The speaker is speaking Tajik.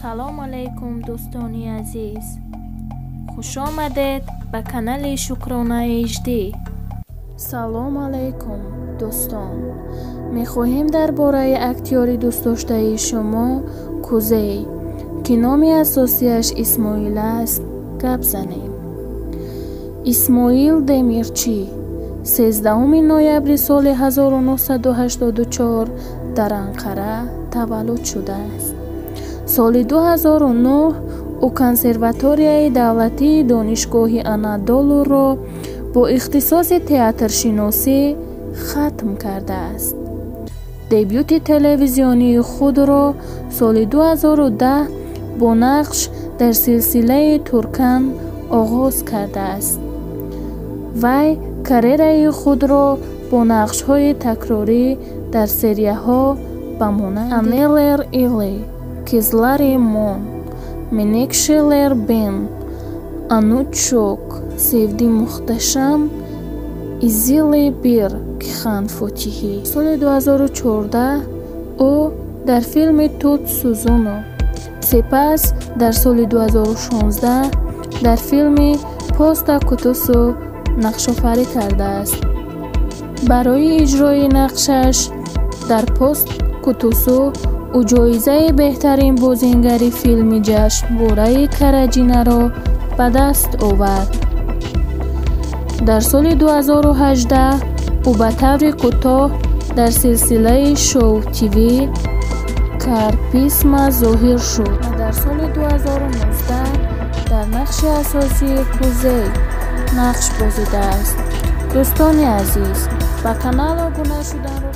Салом алейкум, дӯстони азиз! Хуш омадед ба канали Шукрона HD. Салом алейкум, дӯстон! Мехоҳем дар бораи актёри дӯстдоштаи шумо Кузей, ки номи асосияш Исмоил аст, гап занем. Исмоил Демирчӣ 13 ноябри соли 1984 дар Анқара таваллуд шудааст. Соли 2009 ӯ Консерваторияи давлатии Донишгоҳи Анадолуро бо ихтисоси театршиносӣ хатм кардааст. Дебюти телевизионии худро соли 2010 бо нақш дар силсилаи Туркан оғоз кардааст. Вай карьераи худро бо нақшҳои такрорӣ дар серияҳо ба монанди Аннелер Иле, Кизлари Мон, Менекшелер Бен, Анучок, Севди Мухташам, Изиле Бир Кихан Фотиҳӣ. Соли 2014 ӯ дар филми Тут Сузуно, сипас дар соли 2016 дар филми Поста Кутусу нақшофарӣ кардааст. Барои иҷрои нақшаш дар Пост Кутусу ӯ ҷоизаи беҳтарин бозингари филми ҷашнвораи Караҷинаро ба даст овард. Дар соли 2018 ӯ ба таври кӯтоҳ дар силсилаи Шоу ТВ Карписма зоҳир шуд ва дар соли 2019 дар нақши асосии Кузей нақш бозидааст. Дӯстони азиз, ба канал обуна шуданро